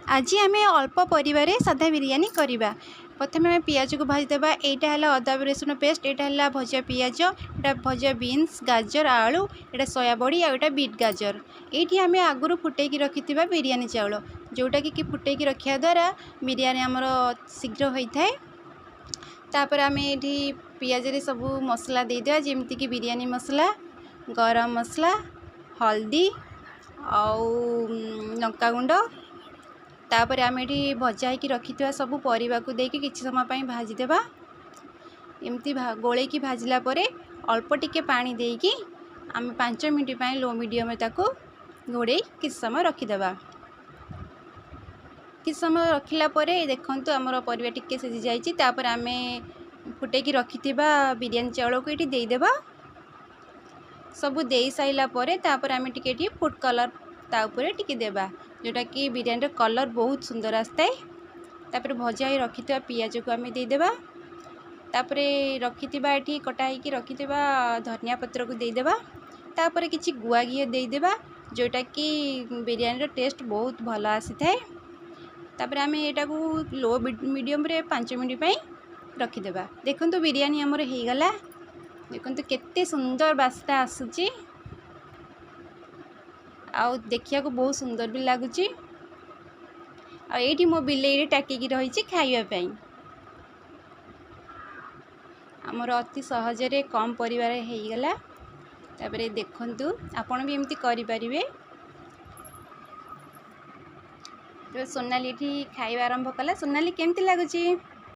ଆଜି ଆମେ ଅଳ୍ପ ପରିବାରେ ସାଧା ବିରିୟାନୀ କରିବା। ପ୍ରଥମେ ଆମେ ପିଆଜକୁ ଭାଜିଦେବା। ଏଇଟା ହେଲା ଅଦା ରସୁଣ ପେଷ୍ଟ, ଏଇଟା ହେଲା ଭଜା ପିଆଜ, ଏଇଟା ଭଜା ବିନ୍ସ, ଗାଜର, ଆଳୁ, ଏଇଟା ସୋୟା ବଡ଼ି ଆଉ ଏଇଟା ବିଟ୍ ଗାଜର। ଏଇଠି ଆମେ ଆଗରୁ ଫୁଟେଇକି ରଖିଥିବା ବିରିୟାନୀ ଚାଉଳ, ଯେଉଁଟାକି କି ଫୁଟେଇକି ରଖିବା ଦ୍ୱାରା ବିରିୟାନୀ ଆମର ଶୀଘ୍ର ହୋଇଥାଏ। ତାପରେ ଆମେ ଏଇଠି ପିଆଜରେ ସବୁ ମସଲା ଦେଇଦେବା, ଯେମିତିକି ବିରିୟାନୀ ମସଲା, ଗରମ ମସଲା, ହଳଦୀ ଆଉ ଲଙ୍କାଗୁଣ୍ଡ। ତାପରେ ଆମେ ଏଠି ଭଜା ହେଇକି ରଖିଥିବା ସବୁ ପରିବାକୁ ଦେଇକି କିଛି ସମୟ ପାଇଁ ଭାଜିଦେବା। ଏମିତି ଗୋଳେଇକି ଭାଜିଲା ପରେ ଅଳ୍ପ ଟିକେ ପାଣି ଦେଇକି ଆମେ 5 ମିନିଟ୍ ପାଇଁ ଲୋ ମିଡ଼ିୟମରେ ତାକୁ ଘୋଡ଼େଇ କିଛି ସମୟ ରଖିଦେବା। କିଛି ସମୟ ରଖିଲା ପରେ ଦେଖନ୍ତୁ ଆମର ପରିବା ଟିକେ ସିଝି ଯାଇଛି। ତାପରେ ଆମେ ଫୁଟେଇକି ରଖିଥିବା ବିରିୟାନୀ ଚାଉଳକୁ ଏଠି ଦେଇଦେବା। ସବୁ ଦେଇ ସାରିଲା ପରେ ତାପରେ ଆମେ ଟିକେ ଏଠି ଫୁଡ଼୍ କଲର୍ ତା ଉପରେ ଟିକେ ଦେବା, ଯେଉଁଟାକି ବିରିୟାନୀର କଲର୍ ବହୁତ ସୁନ୍ଦର ଆସିଥାଏ। ତାପରେ ଭଜା ହେଇ ରଖିଥିବା ପିଆଜକୁ ଆମେ ଦେଇଦେବା। ତାପରେ ରଖିଥିବା ଏଠି କଟା ହେଇକି ରଖିଥିବା ଧନିଆ ପତ୍ରକୁ ଦେଇଦେବା। ତାପରେ କିଛି ଗୁଆ ଘିଅ ଦେଇଦେବା, ଯେଉଁଟାକି ବିରିୟାନୀର ଟେଷ୍ଟ ବହୁତ ଭଲ ଆସିଥାଏ। ତାପରେ ଆମେ ଏଇଟାକୁ ଲୋ ମିଡ଼ିୟମରେ 5 ମିନିଟ୍ ପାଇଁ ରଖିଦେବା। ଦେଖନ୍ତୁ ବିରିୟାନୀ ଆମର ହେଇଗଲା। ଦେଖନ୍ତୁ କେତେ ସୁନ୍ଦର ବାସ୍ନା ଆସୁଛି ଆଉ ଦେଖିବାକୁ ବହୁତ ସୁନ୍ଦର ବି ଲାଗୁଛି। ଆଉ ଏଇଠି ମୋ ବିଲେଇରେ ଟାକିକି ରହିଛି ଖାଇବା ପାଇଁ। ଆମର ଅତି ସହଜରେ କମ୍ ପରିବାରେ ହେଇଗଲା। ତାପରେ ଦେଖନ୍ତୁ ଆପଣ ବି ଏମିତି କରିପାରିବେ। ତ ସୋନାଲି ଏଠି ଖାଇବା ଆରମ୍ଭ କଲା। ସୋନାଲି, କେମିତି ଲାଗୁଛି?